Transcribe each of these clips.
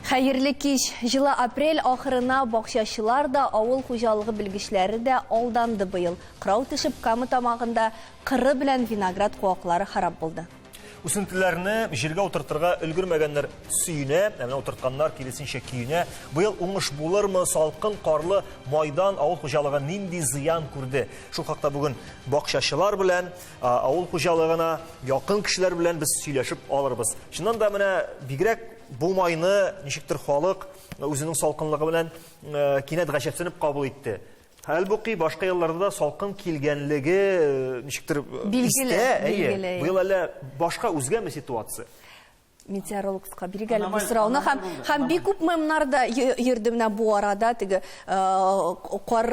Хәерле кич! Җылы апрель ахырына бакчачылар да, авыл хуҗалыгы белгечләре дә алданды быел. Кырау төшеп, Кама Тамагында кыры белән виноград куаклары харап булды. Үсентеләрне җиргә утыртырга өлгермәгәннәр сөенә, ә менә утыртканнар киресенчә көенә. Быел уңыш булырмы, салкын карлы майдан авыл хуҗалыгы нинди зыян күрде? Шул хакта бүген бакчачылар белән, авыл хуҗалыгына якын кешеләр белән без сөйләшеп алырбыз. Чыннан да менә бигрәк бу майны ничектер халык үзенең салкынлыгы белән кинәт гаҗәпсенеп кабул итте. Хәлбуки, башка елларда да салкын килгәнлеге ничектер Билгеле, истә, әйе. билгеле. Быел әллә башка үзгәме ситуация? Метеорологка бирик әле бу сорауны һәм һәм бик күп мемнар да йөрде менә бу арада теге кар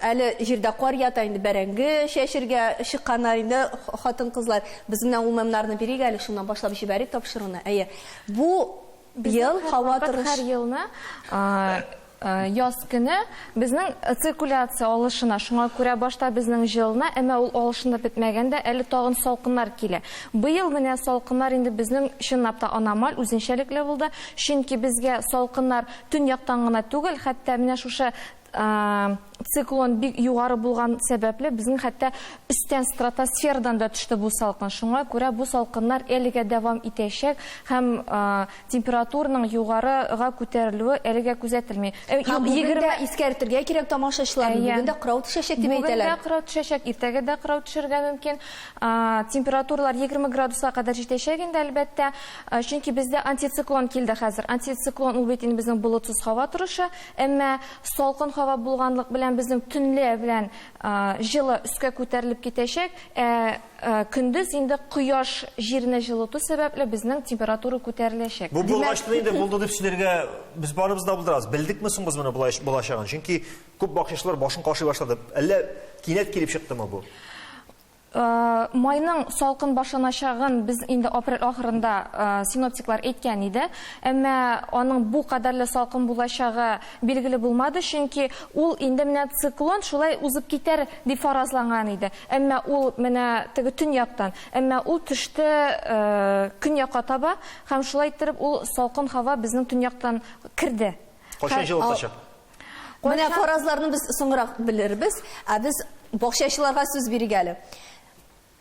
әле җирдә кар ята инде бәрәңге чәчергә чыкканнар инде хатын-кызлар. Без менә ул мемнарны бирик әле, шуннан башлап җибәрик тапшыруны. Әйе. Бу ел һава торыш Һәр елны яз көне безнең циркуляция алышына, шуңа күрә башта безнең җылына, әмма ул алышынып бетмәгән дә, әле тагын салкыннар килә. Быел менә салкыннар инде безнең чынлап та аномаль, үзенчәлекле булды, чөнки безгә салкыннар төньяктан гына түгел, хәтта менә шушы циклон бик югары булган сәбәпле, безнең хәтта өстән стратосферадан да төште бу салкын. Шуңа күрә бу салкыннар әлегә дәвам итәчәк һәм температураның югарыга күтәрелүе әлегә күзәтелми. Һәм бүген дә искәртергә кирәк тамашачыларны, бүген дә кырау төшәчәк дип әйтәләр. Бүген дә кырау төшәчәк, иртәгә дә кырау төшергә мөмкин. Температуралар 20 градуска кадәр җитәчәк инде, әлбәттә. Чөнки бездә антициклон килде хәзер. Антициклон ул бит инде безнең болытсыз һава торышы. Әмма салкын һава булганлык белән безнең төнлә белән җылы өскә күтәрелеп китәчәк, ә көндез инде кояш җирне җылыту сәбәпле безнең температура күтәреләчәк. Бу булгач та инде булды дип сөйләргә без барыбыз да булдырабыз. Белдекме соң без моны болай булачагын? Чөнки күп бакчачылар башын кашый башлады. Әллә кинәт килеп чыктымы бу? Майның салкын башланачагын без инде апрель ахырында синоптиклар әйткән иде. Әмма аның бу кадәрле салкын булачагы билгеле булмады, чөнки ул инде менә циклон шулай узып китәр дип фаразланган иде. Әмма ул менә теге төньяктан, әмма ул төште көньякка таба һәм шулай иттереп ул салкын һава безнең төньяктан керде. Кайчан җылытачак? Менә фаразларны без соңрак белербез, ә без бакчачыларга сүз бирик әле.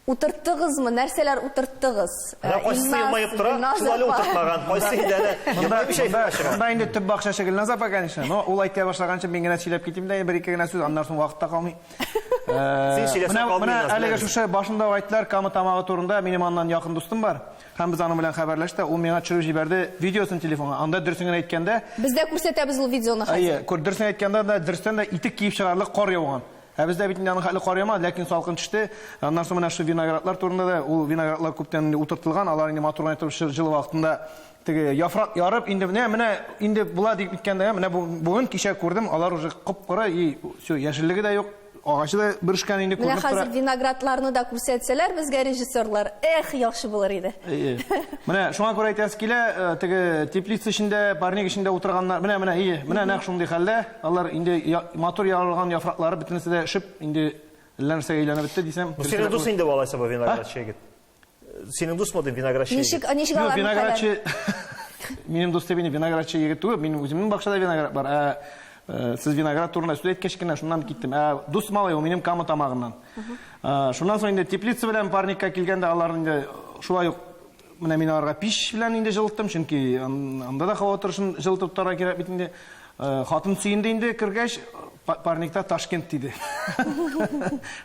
Утырттыгызмы? Нәрсәләр утырттыгыз? Менә кайсысы елмаеп тора, шул әле утыртмаган, кайсы инде әле елмаймыйча эфирга чыга. Монда инде төп бакчачы Гөлназ апа, конечно, но ул әйтә башлаганчы мин генә сөйләп китим дә, бер-ике генә сүз, аннан соң вакыт та калмый. Син сөйләсәң калмый, Менә әлеге шушы башында ук әйттеләр, Кама Тамагы турында, минем аннан якын дустым бар. Һәм без аның белән хәбәрләштек, ул миңа төшереп җибәрде видеосын телефонга. Анда дөресен генә әйткәндә, Без дә күрсәтәбез ул видеоны хәзер. Әйе, күр, дөресен әйткәндә анда дөрестән дә итек киеп чыгарлык кар яуган. Ә бездә бит инде аның хәтле кар яумады, ләкин салкын төште. Аннан соң менә шул виноградлар турында да, ул виноградлар күптән инде утыртылган, алар инде матур гына итеп җылы вакытында теге яфрак ярып, инде менә, менә инде була дип әйткәндә, менә бүген кичә күрдем, алар уже коп-коры и всё, яшеллеге дә юк. Агачы да бөрешкән инде, Менә күренеп тора. хәзер виноградларны да күрсәтсәләр безгә режиссерлар, эх, яхшы булыр иде. Әйе. Менә шуңа күрә әйтәсе килә, э, теге теплица эчендә, парник эчендә утырганнар, менә, менә, әйе, менә нәкъ шундый хәлдә. Алар инде матур ярылган яфраклары бөтенесе дә өшеп, инде әллә нәрсәгә әйләнеп бетте дисәм. Бу синең дус инде алайса бу виноградчы егет. Синең дусмы дим виноградчы егет? Ничек, ничек аларның виноградчы Минем дус дип инде виноградчы егет түгел, минем үземнең бакчада виноград бар. Ә э, сез виноград турында сүз әйткәч кенә шуннан киттем. Ә дус малай ул минем Кама Тамагыннан. Э, шуннан соң инде теплица белән парникка килгәндә алар инде шулай ук менә мин аларга пич белән инде җылыттым, чөнки анда да һава торышын җылытып торырга кирәк бит инде. Э, хатын сөенде инде кергәч, парникта Ташкент диде.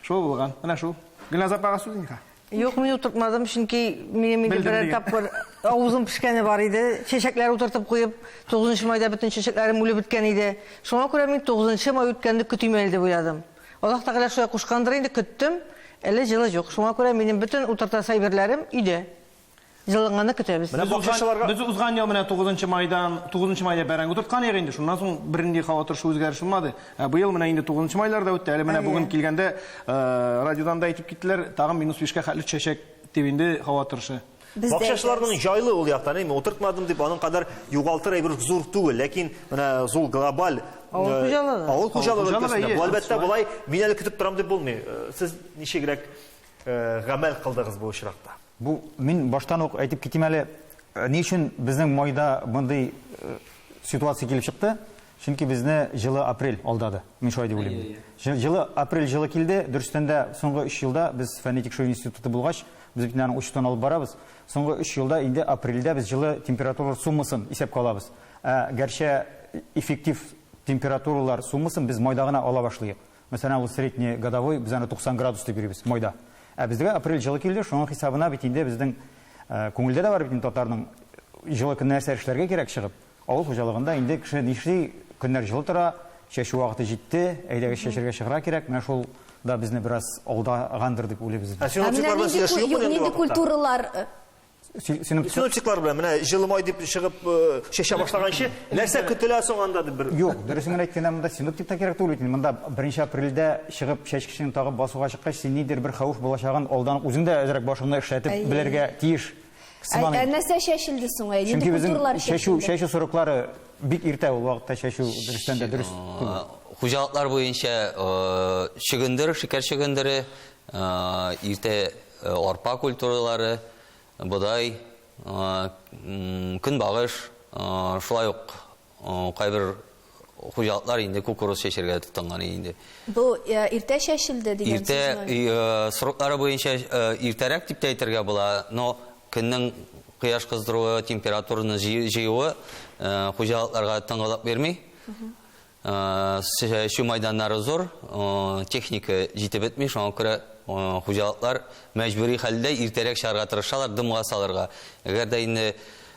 Шул булган. Менә шул. Гөлназ апага сүз инде. Юк, мин утыртмадым, чөнки минем инде берәр тапкыр авызым пешкәне бар иде. Чәчәкләр утыртып куеп, 9 майда бөтен чәчәкләрем үлеп беткән иде. Шуңа күрә мин 9 май үткәнне көтим әле дип уйладым. Аллаһ Тәгалә шулай кушкандыр инде, көттем. Әле җылы юк. Шуңа күрә минем бөтен утыртасы әйберләрем өйдә. Җылынганны көтәбез. Менә бакчачыларга Без узган ел менә 9 майдан, 9 майда бәрәңге утырткан идек инде. Шуннан соң бернинди һава торышы үзгәреш булмады. Ә быел менә инде 9 майлар да үтте. Әле менә бүген килгәндә э, радиодан да әйтеп киттеләр, тагын минус 5-кә хәтле төшәчәк дип инде һава торышы. Бакчачыларның җайлы ул яктан, әйме, утыртмадым дип аның кадәр югалтыр әйбер зур түгел, ләкин менә зур глобаль Авыл э, хуҗалыгы. Авыл хуҗалыгы өлкәсендә. Бу әлбәттә болай мин әле көтеп торам дип булмый. Э, сез ничегрәк гамәл кылдыгыз бу очракта? Бу мин баштан ук әйтеп китим әле, ни өчен безнең майда мондый ситуация килеп чыкты. Чөнки безне җылы апрель алдады. Мин шулай дип уйлыйм. Җылы апрель җылы килде. Дөрестән дә, соңгы өч елда без фәнни тикшерү институты булгач, без бит аның учетын алып барабыз. Соңгы өч елда инде апрельдә без җылы температуралар суммасын исәпкә алабыз. Ә гәрчә эффектив температуралар суммасын без майда гына ала башлыйк. Мәсәлән, ул средний годовой, без аны 90 градус дип йөрибез майда. Ә безгә апрель җылы килде, шуның хисабына бит инде безнең күңелдә дә бар бит инде татарның җылы көнне нәрсә эшләргә кирәк чыгып. Авыл хуҗалыгында инде кеше нишли, көннәр җылы тора, чәчү вакыты җитте, әйдәгез чәчәргә чыгарга кирәк. Менә шул да безне бераз алдагандыр дип уйлыйбыз. Ә синоптиклар белән сөйләшү юкмы нинди культуралар? Синоптиклар белән менә җылы май дип чыгып чәчә башлаганчы нәрсә көтелә соң анда дип бер. Юк, дөресен генә әйткәндә, монда синоптик та кирәк түгел бит инде. Монда 1 апрельдә чыгып чәчкечеңне тагып басуга чыккач, син ниндидер бер хәвеф булачагын алдан ук үзең дә әзрәк башыңны эшләтеп белергә тиеш. Ә нәрсә чәчелде соң? Ә нинди культуралар чәчелде? Чөнки чәчү сроклары бик иртә ул вакытта чәчү дөрестән дә дөрес түгел. Хуҗалыклар буенча чөгендер, шикәр чөгендере, иртә арпа культуралары, бодай, көнбагыш, шулай ук кайбер хуҗалыклар инде кукуруз чәчәргә тотынган инде. Бу иртә чәчелде дигән сүзме? Иртә сроклары буенча иртәрәк дип тә әйтергә була, но көннең кояш кыздыруы, температураны җыюы хуҗалыкларга тынгылык бирми. Чәчү майданнары зур, техника җитеп бетми, шуңа күрә хуҗалыклар мәҗбүри хәлдә иртәрәк чыгарга тырышалар, дымга салырга. Әгәр дә инде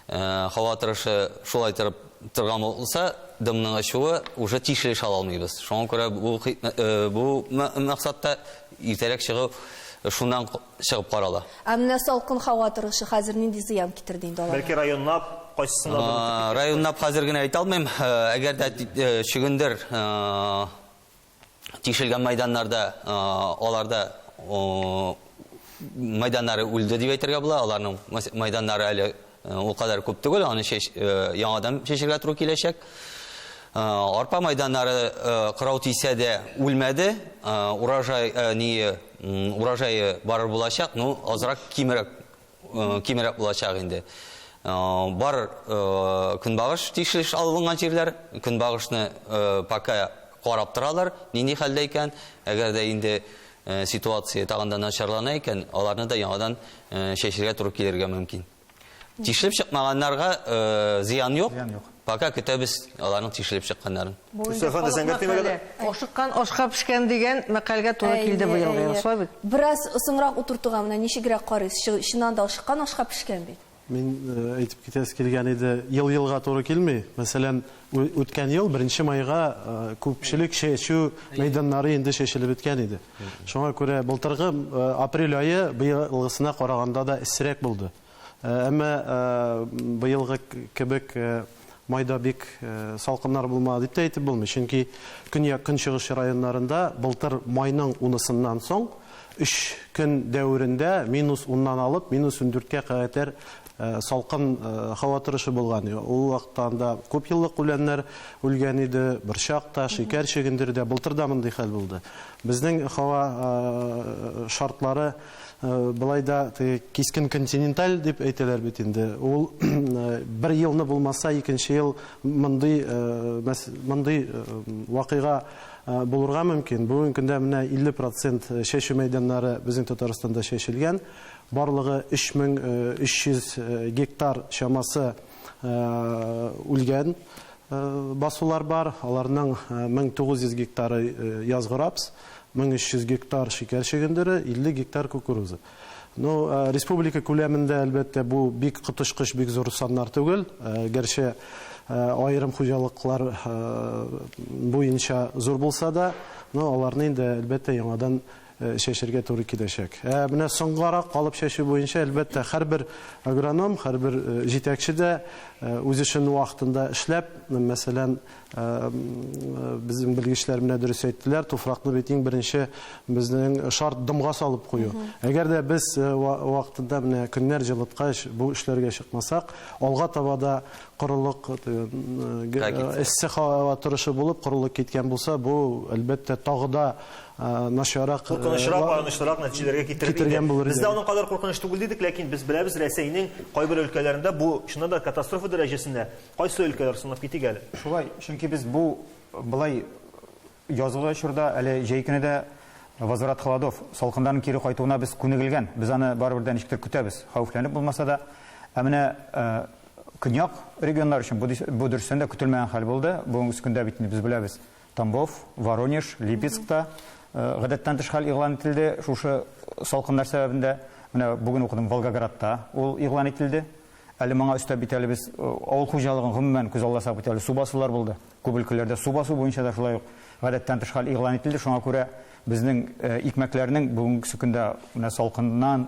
һава торышы шулай торып торган булса, дымның очуы уже тишелеш ала алмыйбыз. Шуңа күрә бу бу максатта иртәрәк чыгу шуннан чыгып карала. Ә менә салкын һава торышы хәзер нинди зыян китерде инде аларга? Бәлки районлап, кайсысында дым үтеп киткән? Районлап хәзер генә әйтә алмыйм. Әгәр дә чөгендер Тишелгән майданнарда аларда майданнары үлде дип әйтергә була. Аларның майданнары әле ул кадәр күп түгел, аны яңадан чәчергә туры киләчәк. Арпа майданнары кырау тисә дә үлмәде. Урожай ние урожае барыр булачак, ну азрак кимрәк кимрәк булачак инде. Бар көнбагыш тишелеш алынган җирләр, көнбагышны пока карап торалар, нинди хәлдә икән. Әгәр дә инде ситуация тагын да начарлана икән, аларны да яңадан чәчергә туры килергә мөмкин. Тишелеп чыкмаганнарга зыян юк. Пока көтәбез аларның тишелеп чыкканнарын. Ашыккан ашка пешкән дигән мәкальгә туры килде быелгы ел, шулай бит? Бераз соңрак утыртуга менә ничегрәк карыйсыз? Чыннан да ашыккан ашка пешкән бит. Мин әйтеп китәсе килгән иде, ел-елга туры килми. Мәсәлән, үткән ел 1 майга күпчелек чәчү мәйданнары инде чәчелеп беткән иде. Шуңа күрә былтыргы апрель ае быелгысына караганда да эссерәк булды. Әмма быелгы кебек майда бик салкыннар булмады дип тә әйтеп булмый. Чөнки көньяк-көнчыгыш районнарында былтыр майның унысыннан соң өч көн дәверендә минус уннан алып минус ундүрткә кадәр салкын һава торышы булган. Ул вакытта анда күп еллык үләннәр үлгән иде, борчак та, шикәр чөгендере дә. Былтыр да мондый хәл булды. Безнең һава шартлары Болай да теге кискен континенталь дип әйтәләр бит инде. Ул бер елны булмаса, икенче ел мондый мондый вакыйга булырга мөмкин. Бүгенге көндә менә 50 процент чәчү мәйданнары безнең Татарстанда чәчелгән. Барлыгы 3300 гектар чамасы үлгән басулар бар. Аларның 1900 гектары язгы рапс. 1300 гектар шикәр чөгендере, 50 гектар кукуруза. Ну, республика күләмендә, әлбәттә, бу бик коточкыч, бик зур саннар түгел. Гәрчә аерым хуҗалыклар буенча зур булса да, но аларны инде, әлбәттә, яңадан чәчергә туры киләчәк. Ә менә соңгарак калып чәчү буенча, әлбәттә, һәрбер агроном, һәрбер җитәкче дә үз эшен вакытында эшләп, мәсәлән, Безнең белгечләр менә дөрес әйттеләр, туфракны бит иң беренче безнең шарт дымга салып кую. Әгәр дә без вакытында менә көннәр җылыткач бу эшләргә чыкмасак, алга таба да корылык, эссе һава торышы булып, корылык киткән булса, бу, әлбәттә, тагы да начаррак, Куркынычрак, аянычлырак нәтиҗәләргә китерер иде. Китергән булыр иде. Бездә аның кадәр куркыныч түгел дидек, ләкин без беләбез, Рәсәйнең кайбер өлкәләрендә бу чыннан да катастрофа дәрәҗәсендә. Кайсы өлкәләр санап китик әле? Шулай, чөнки без бу былай язгы чорда, әле җәй көне дә возврат холодов, салкыннарның кире кайтуына без күнегелгән. Без аны барыбер дә ничектер көтәбез, хәвефләнеп булмаса да. Ә менә көньяк регионнар өчен бу дөрестән дә көтелмәгән хәл булды. Бүгенге көндә бит инде без беләбез, Тамбов, Воронеж, Липецкта гадәттән тыш хәл игълан ителде. Шушы салкыннар сәбәбендә. Менә бүген укыдым, Волгоградта ул игълан ителде. Әле моңа өстәп бит әле без авыл хуҗалыгын гомумән күз алласак бит әле су басулар булды. Күп өлкәләрдә су басу буенча да шулай ук гадәттән тыш хәл игълан ителде. Шуңа күрә безнең икмәкләрнең бүгенге көндә менә салкыннан,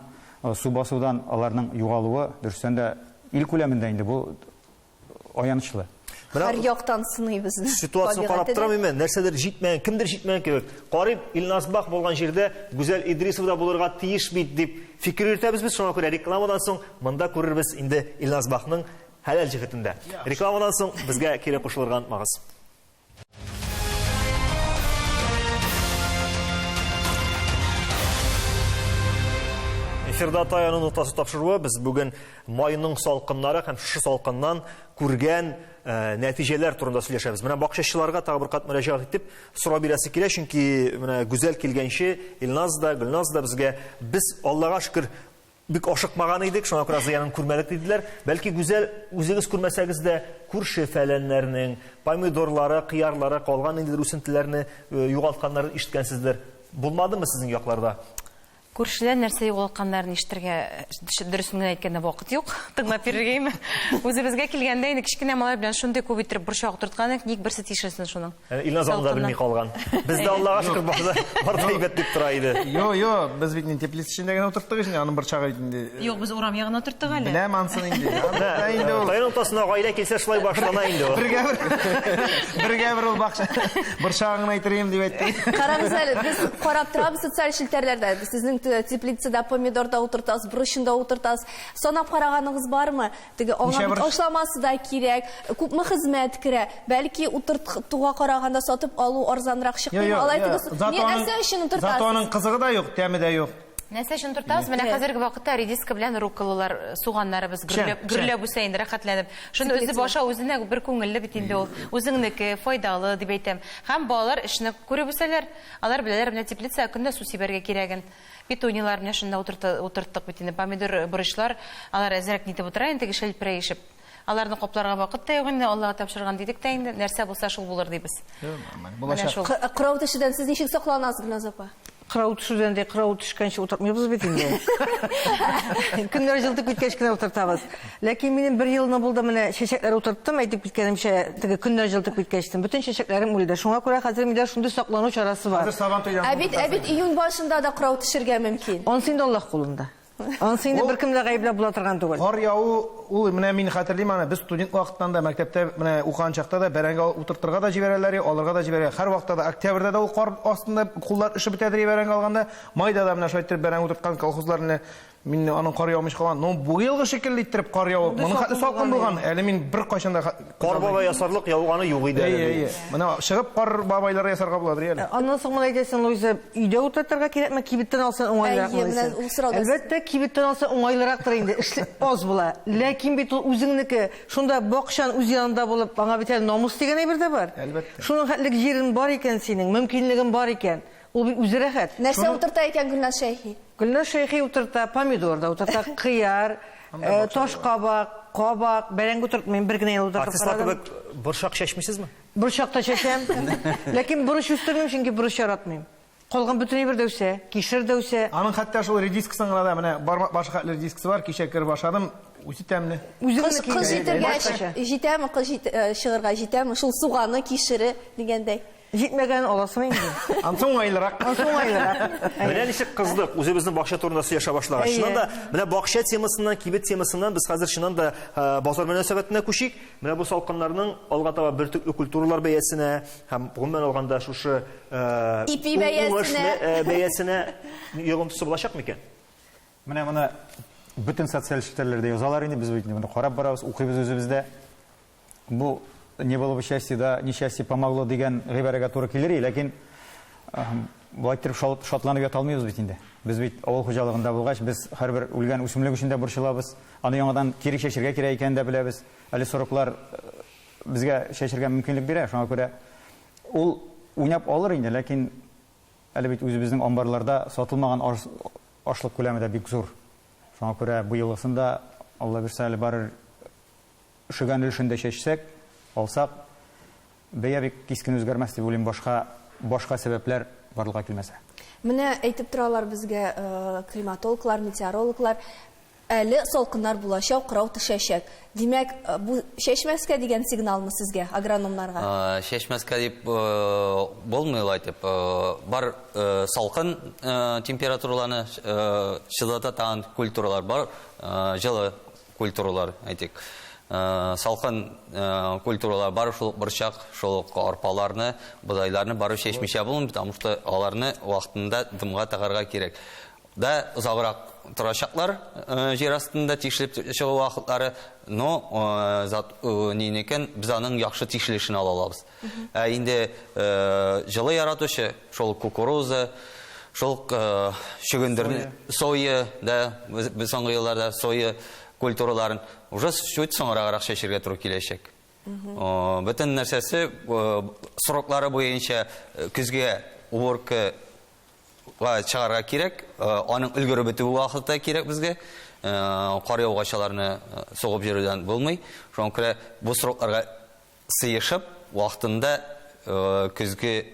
су басудан аларның югалуы дөрестән дә ил күләмендә инде бу аянычлы. Һәр яктан сыный безне. Ситуацияне карап торам мин, нәрсәдер җитмәгән, кемдер җитмәгән кебек. Карыйм, Илназ Бах булган җирдә Гүзәл Идрисова да булырга тиеш бит дип фикер йөртәбез без. Шуңа күрә рекламадан соң монда күрербез инде Илназ Бахның хәләл җефетендә. Рекламадан соң безгә кире кушылырга онытмагыз. Эфирда Таяну ноктасы тапшыруы. Без бүген майның салкыннары һәм шушы салкыннан күргән нәтиҗәләр турында сөйләшәбез. Менә бакчачыларга тагы бер кат мөрәҗәгать итеп сорау бирәсе килә, чөнки менә Гүзәл килгәнче Илназ да, Гөлназ да безгә без Аллага шөкер бик ашыкмаган идек, шуңа күрә зыянын күрмәдек диделәр. Бәлки Гүзәл, үзегез күрмәсәгез дә, күрше фәләннәрнең помидорлары, кыярлары, калган ниндидер үсентеләрне югалтканнарын ишеткәнсездер. Булмадымы сезнең якларда? Күршеләр нәрсә югалтканнарын ишетергә, дөресен генә әйткәндә, вакыт юк. Тыңлап йөрергәме? Үзебезгә килгәндә инде кечкенә малай белән шундый күп иттереп борчак утырткан идек, ник берсе тишелсен шуның. Илназ аны да белми калган. Бездә Аллага шөкер барда, барда әйбәт дип тора иде. Йо, йо, без бит инде теплица эчендә генә утырттык инде, аның борчагы бит инде. Юк, без урам ягына утырттык әле. Беләм ансын инде. Анда инде ул. Таяну ноктасына гаилә килсә шулай башлана инде ул. Бергә бер. Бергә бер ул бакча. Борчагын гына әйтерем дип әйтте. Карагыз әле, без карап торабыз социаль челтәрләрдә. Сезнең теплицада помидор да утыртасыз, борычын да утыртасыз. Санап караганыгыз бармы? Теге аңа бит ашламасы да кирәк, күпме хезмәт керә. Бәлки утыртуга караганда сатып алу арзанрак чыкмыймы? Алай тегез, ни нәрсә өчен утыртасыз? Зато аның кызыгы да юк, тәме дә юк. Нәрсә өчен утыртабыз? Менә хәзерге вакытта редиска белән рукколалар, суганнарыбыз гөрләп, гөрләп үсә инде, рәхәтләнеп. Шуны үзе баша үзенә бер күңелле бит инде ул. Үзеңнеке, файдалы дип әйтәм. Һәм балалар эшне күреп үсәләр. Алар беләләр, менә теплицага көндә су сибәргә кирәген. Петуниялар менә шунда утырттык бит инде. Помидор, борычлар, алар әзрәк нитеп утыра инде, теге шәлперәешеп. Аларны капларга вакыт та юк инде, Аллага тапшырган дидек тә инде, нәрсә булса шул булыр дибез. Булачак. Кырау төшүдән сез ничек сакланасыз, Гөлназ апа? Кырау төшүдән дә кырау төшкәнче утыртмыйбыз бит инде. Көннәр җылытып киткәч кенә утыртабыз. Ләкин минем бер елны булды, менә чәчәкләр утырттым, әйтеп киткәнемчә, теге көннәр җылытып киткәч, бөтен чәчәкләрем үлде. Шуңа күрә хәзер миндә шундый саклану чарасы бар. Хәзер Сабан туйдан Ә бит, ә бит июнь башында да кырау төшергә мөмкин. Ансы инде Аллаһ кулында. Ансы инде беркем дә гаепләп була торган түгел. Кар яву, ул менә мин хәтерлим аны, без студент вакыттан да мәктәптә менә укыган чакта да бәрәңге утыртырга да җибәрәләр, алырга да җибәрәләр. Һәр вакытта да октябрьдә дә ул кар астында куллар өшеп бетәдер бәрәңге алганда, майда да менә шулай иттереп бәрәңге утырткан колхозлар менә мин аның кар яумыйча калган. Но бу елгы шикелле иттереп кар явып, моның хәтле салкын булган. Әле мин бер кайчан да кар бабай ясарлык яуганы юк иде әле. Әйе, әйе. Менә чыгып кар бабайлары ясарга буладыр әле. Аннан соң моны әйтәсең, Луиза, өйдә утыртырга кирәкме, кибеттән алсаң уңайлыракмы дисең? Әлбәттә, кибеттән алсаң уңайлырактыр инде, эш аз була. Ләкин бит ул үзеңнеке, шунда бакчан үз янында булып, аңа бит әле намус дигән әйбер дә бар. Әлбәттә. Шуның хәтлек җирең бар икән синең, мөмкинлегең бар икән. Ул бит үзе рәхәт. Нәрсә утырта икән Гөлназ Шәйхи? Гөлназ Шәйхи утырта, помидор да утырта, кыяр, таш кабак, кабак, бәрәңге утыртмыйм, бер генә ел утыртып Артистлар карадым. кебек борчак чәчмисезме? Борчак та чәчәм. Ләкин борыч үстермим, чөнки борыч яратмыйм. Калган бөтен әйбер дә үсә, кишер дә үсә. Аның хәтта шул редискасын гына да, менә бармак башы хәтле редискасы бар, кичә кереп ашадым, үзе тәмле. Кыш, кыш җитәргә җитәме, кыш чыгырга җитәме, шул суганы, кишере дигәндәй. Җитмәгән аласың инде. Ансы уңайлырак. Ансы уңайлырак. Менә ничек кыздык, үзебезнең бакча турында сөйләшә башлагач. Чыннан да, менә бакча темасыннан, кибет темасыннан без хәзер чыннан да базар мөнәсәбәтенә күчик. Менә бу салкыннарның алга таба бөртекле культуралар бәясенә һәм гомумән алганда шушы ипи бәясенә бәясенә йогынтысы булачак микән? Менә моны бөтен социаль челтәрләрдә язалар инде, без бит моны карап барабыз, укыйбыз үзебездә. Бу не было бы счастья, да несчастье помогло дигән гыйбарәгә туры килер, ләкин болай иттереп шатланып ята алмыйбыз бит инде. Без бит авыл хуҗалыгында булгач, без һәрбер үлгән үсемлек өчен дә борчылабыз. Аны яңадан кире чәчергә кирәк икәнен дә беләбез. Әле сроклар безгә чәчергә мөмкинлек бирә, шуңа күрә ул уйнап алыр инде, ләкин әле бит үзебезнең амбарларда сатылмаган ашлык күләме дә бик зур. Шуңа күрә быелгысын да, Алла бирсә, әле барыр өшегән өлешен дә чәчсәк, алсак, бәя бик кискен үзгәрмәс дип уйлыйм, башка башка сәбәпләр барлыкка килмәсә. Менә әйтеп торалар безгә климатологлар, метеорологлар, әле салкыннар булачак, кырау төшәчәк. Димәк, бу чәчмәскә дигән сигналмы сезгә, агрономнарга? Чәчмәскә дип булмый алай дип. Бар салкын температураларны чыдата торган культуралар бар, җылы культуралар, әйтик. Салкын культуралар бар, шул ук борчак, шул ук арпаларны, бодайларны барып чәчмичә булмый, потому что аларны вакытында дымга тыгарга кирәк. Да озаграк торачаклар җир астында тишелеп чыгу вакытлары, но зат нинекен без аның яхшы тишелешен ала алабыз. Ә инде җылы яратучы шул кукуруза, шул чөгендерне, соя, да, без соңгы елларда соя культураларын уже чуть соңраграк чәчергә туры киләчәк. Бөтен нәрсәсе сроклары буенча көзгә уборка чыгарга кирәк, аның өлгереп бетүе вакыты кирәк безгә. Кар яугачаларны сугып йөрүдән булмый. Шуңа күрә бу срокларга сыешып, вакытында көзге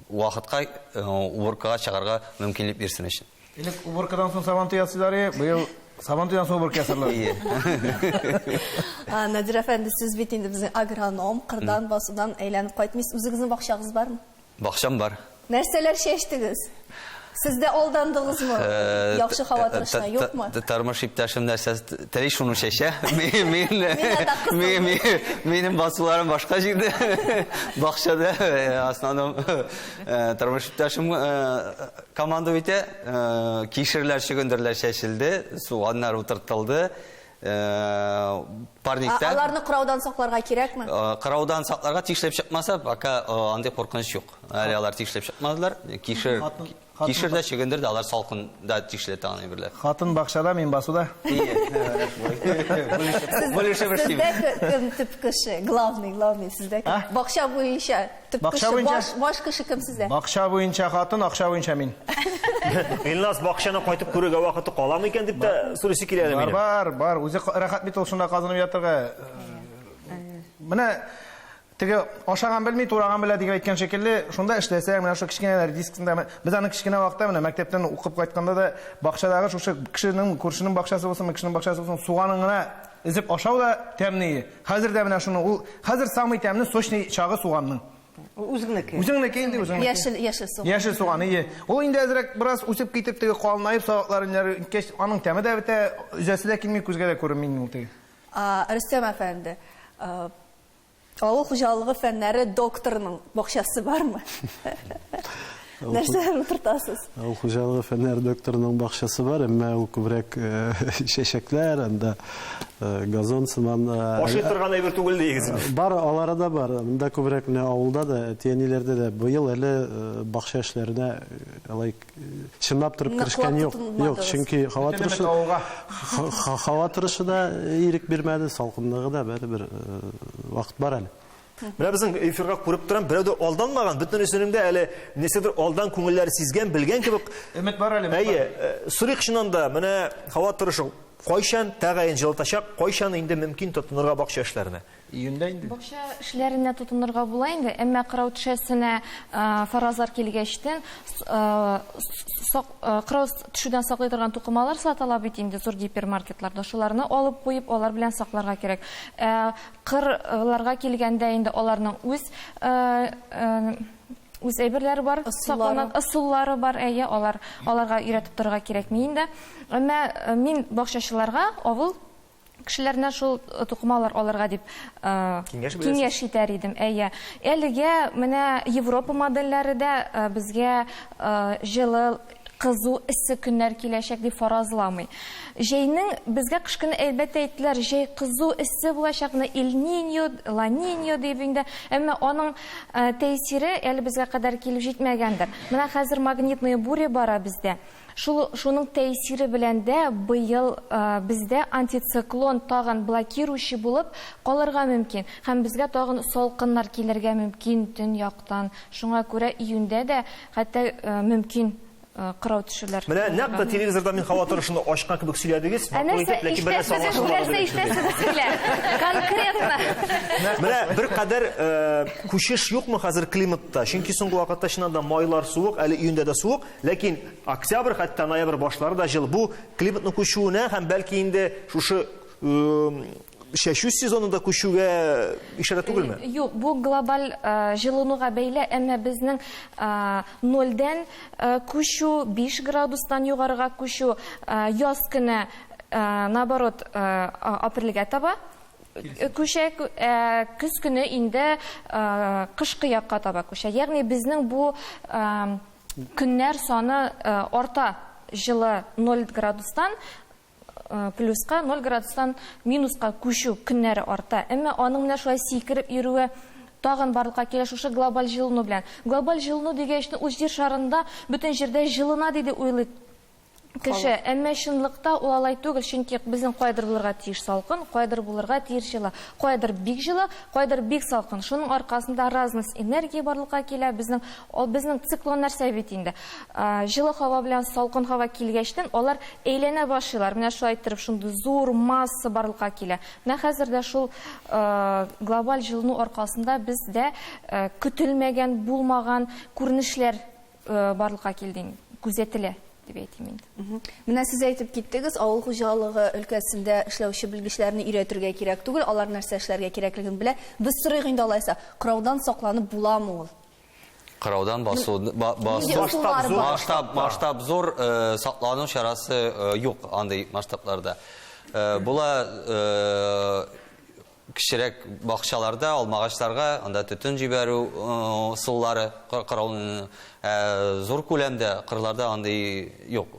вакытка уборкага чыгарга мөмкинлек бирсен өчен. Элек уборкадан соң сабантуй ясыйлар, быел сабантуйдан соң уборка ясарлар. Надир әфәнде, сез бит инде безнең агроном, кырдан, басудан әйләнеп кайтмыйсыз. Үзегезнең бакчагыз бармы? Бакчам бар. Нәрсәләр чәчтегез? Сез дә алдандыгызмы? Яхшы һава торышына, юкмы? Тормыш иптәшем нәрсә тели шуны чәчә. Минем басуларым башка җирдә. Бакчада, основном тормыш иптәшем команда итә. Кишерләр, чөгендерләр чәчелде, суганнар утыртылды. Парникта. Аларны кыраудан сакларга кирәкме? Кыраудан сакларга тишләп чыкмаса, пока андый куркыныч юк. Әле алар тишләп чыкмадылар. Кишер, кишер дә, чөгендер дә алар салкында тишле тагын әйберләр. Хатын бакчада, мин басуда. Сездә кем төп кеше? Главный, главный сездә кем? Бакча буенча төп кеше, баш кеше кем сездә? Бакча буенча хатын, акча буенча мин. Илназ, бакчаны кайтып күрергә вакыты каламы икән дип тә сорыйсы килә әле минем. Бар, бар, үзе рәхәт бит ул шунда казынып ятырга. Менә теге ашаган белми, тураган белә дип әйткән шикелле, шунда эшләсәң, менә шул кечкенәләр дискында, без аны кечкенә вакытта менә мәктәптән укып кайтканда да бакчадагы шушы кешенең, күршенең бакчасы булсын, кешенең бакчасы булсын, суганын гына өзеп ашау да тәмле. Хәзер дә менә шуны ул хәзер самый тәмле сочный чагы суганның. Үзеңнеке. Үзеңнеке инде, үзеңнеке. Яшел, яшел суган. Яшел суган, ие. Ул инде әзрәк бераз үсеп китеп теге калынаеп сабакларын иткәч, аның тәме дә бетә, өзәсе дә килми, күзгә дә күренми ул теге. Рөстәм әфәнде, авыл хуҗалыгы фәннәре докторының бакчасы бармы? Нәрсәләр утыртасыз? Авыл хуҗалыгы фәннәре докторының бакчасы бар, әмма ул күбрәк чәчәкләр, анда газон сыман. Ашый торган әйбер түгел дигез. Бар, алары да бар. Монда күбрәк менә авылда да, әти-әниләрдә дә быел әле бакча эшләренә алай чынлап торып керешкән юк. Юк, чөнки һава торышы һава торышы да ирек бирмәде, салкынлыгы да бәребер вакыт бар әле. Менә безнең эфирга күреп торам, берәү дә алданмаган, бөтенесенең дә әле нәрсәдер алдан күңелләре сизгән, белгән кебек. Өмет бар әле. Әйе, сорыйк чыннан да, менә һава торышы кайчан тәгаен җылытачак, кайчан инде мөмкин тотынырга бакча эшләренә? Июньдә инде. Бакча эшләренә тотынырга була инде, әмма кырау төшәсенә фаразлар килгәчтен, кырау төшүдән саклый торган тукымалар сатыла бит инде зур гипермаркетларда. Шуларны алып куеп, алар белән сакларга кирәк. Кырларга килгәндә инде аларның үз үз әйберләре бар, саклана ысуллары бар, әйе, алар аларга өйрәтеп торырга кирәкми инде. Әмма мин бакчачыларга, авыл кешеләренә шул тукымалар алырга дип киңәш итәр идем. Әйе. Әлегә менә Европа модельләре дә безгә җылы кызу эссе көннәр киләчәк дип фаразламый. Җәйнең безгә кыш көне әлбәттә әйттеләр, җәй кызу эссе булачак, менә Эль-Ниньо, Ла-Ниньо дип инде, әмма аның тәэсире әле безгә кадәр килеп җитмәгәндер. Менә хәзер магнитная буря бара бездә. Шул шуның тәэсире белән дә быел бездә антициклон тагын блокирующий булып калырга мөмкин һәм безгә тагын салкыннар килергә мөмкин төньяктан. Шуңа күрә июньдә дә хәтта мөмкин кырау төшүләр. Менә нәкъ тә телевизорда мин һава торышын ачкан кебек сөйләдегез. Ә нәрсә ишетәсегез, нәрсә ишетәсегез килә? Конкретно. Менә беркадәр күчеш юкмы хәзер климатта? Чөнки соңгы вакытта чыннан да майлар суык, әле июньдә дә суык, ләкин октябрь, хәтта ноябрь башлары да җылы. Бу климатның күчүенә һәм бәлки инде шушы чәчү сезонында күчүгә ишарә түгелме? Юк, бу глобаль җылынуга бәйле, әмма безнең нольдән күчү, 5 градустан югарыга күчү, яз көне, наоборот, апрельгә таба күчә, көз көне инде кышкы якка таба күчә. Ягъни безнең бу көннәр саны арта, җылы 0 градустан плюска, 0 градустан минуска күчү көннәре арта. Әмма аның менә шулай сикереп йөрүе тагын барлыкка килә шушы глобаль җылыну белән. Глобаль җылыну дигәч, ул җир шарында бөтен җирдә җылына диде уйлый кеше. Әмма чынлыкта ул алай түгел, чөнки безнең кайдыр булырга тиеш салкын, кайдыр булырга тиеш җылы, кайдыр бик җылы, кайдыр бик салкын. Шуның аркасында разность энергия барлыкка килә. Безнең, безнең циклон нәрсә бит инде. Җылы һава белән салкын һава килгәчтен алар әйләнә башлыйлар. Менә шулай иттереп шундый зур масса барлыкка килә. Менә хәзер дә шул глобаль җылыну аркасында бездә көтелмәгән, булмаган күренешләр барлыкка килде, күзәтелә дип әйтим инде. Менә сез әйтеп киттегез, авыл хуҗалыгы өлкәсендә эшләүче белгечләрне өйрәтергә кирәк түгел, алар нәрсә эшләргә кирәклеген белә. Без сорыйк инде алайса, кыраудан сакланып буламы ул? Кыраудан басу, масштаб зур, саклану чарасы юк андый масштабларда. Була кечерәк бакчаларда, алмагачларга анда төтен җибәрү ысуллары кырауны, зур күләмдә кырларда андый юк.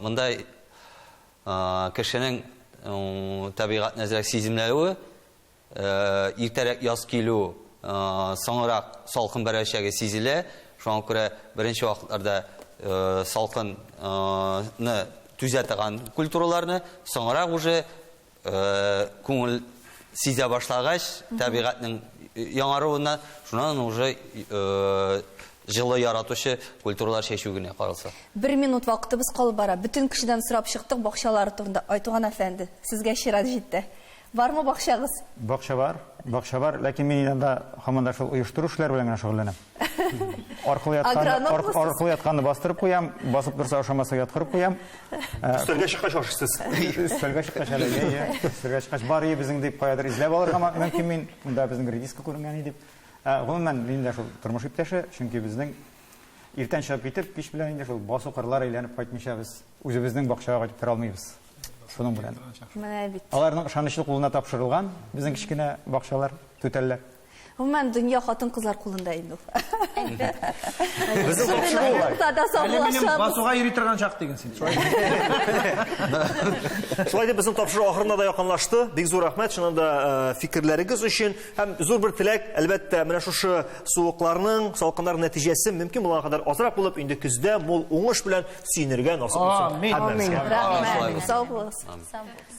Монда кешенең табигатьне әзрәк сиземләве, иртәрәк яз килү, соңрак салкын бәрәчәге сизелә. Шуңа күрә беренче вакытларда салкынны түзә торган культураларны, соңрак уже күңел сизә башлагач, табигатьнең яңаруына, шуннан уже җылы яратучы культуралар чәчү генә каралса. Бер минут вакытыбыз калып бара. Бөтен кешедән сорап чыктык бакчалары турында. Айтуган әфәнде, сезгә чират җитте. Бармы бакчагыз? Бакча бар, бакча бар, ләкин мин инде һаман да шул оештыру эшләре белән генә шөгыльләнәм. Аркылы ятканны, аркылы ятканны бастырып куям, басып торса ашамаса яткырып куям. Өстәлгә чыккач ашыйсыз. Өстәлгә чыккач әле, әйе, өстәлгә чыккач бар ие безнең дип каядыр эзләп алырга мөмкин мин. Монда безнең редиска күренгән иде дип. Гомумән, мин дә шул тормыш иптәше, чөнки безнең иртән чыгып китеп, кич белән инде шул басу кырлар әйләнеп кайтмыйча без үзебезнең бакчага кайтып керә алмыйбыз. Шуның белән. Менә бит. Аларның ышанычлы кулына тапшырылган безнең кечкенә бакчалар, түтәлләр. Гомумән, дөнья хатын-кызлар кулында инде ул. Безнең тапшыру Әле минем басуга йөри торган чак диген син. Шулай. Шулай дип безнең тапшыру ахырына да якынлашты. Бик зур рәхмәт чыннан да фикерләрегез өчен һәм зур бер теләк, әлбәттә, менә шушы суыкларның, салкыннар нәтиҗәсе мөмкин булган кадәр азрак булып, инде көздә мул уңыш белән сөенергә насыйп булсын. Амин. Һәммәбезгә. Рәхмәт. Сау булыгыз. Сау булыгыз.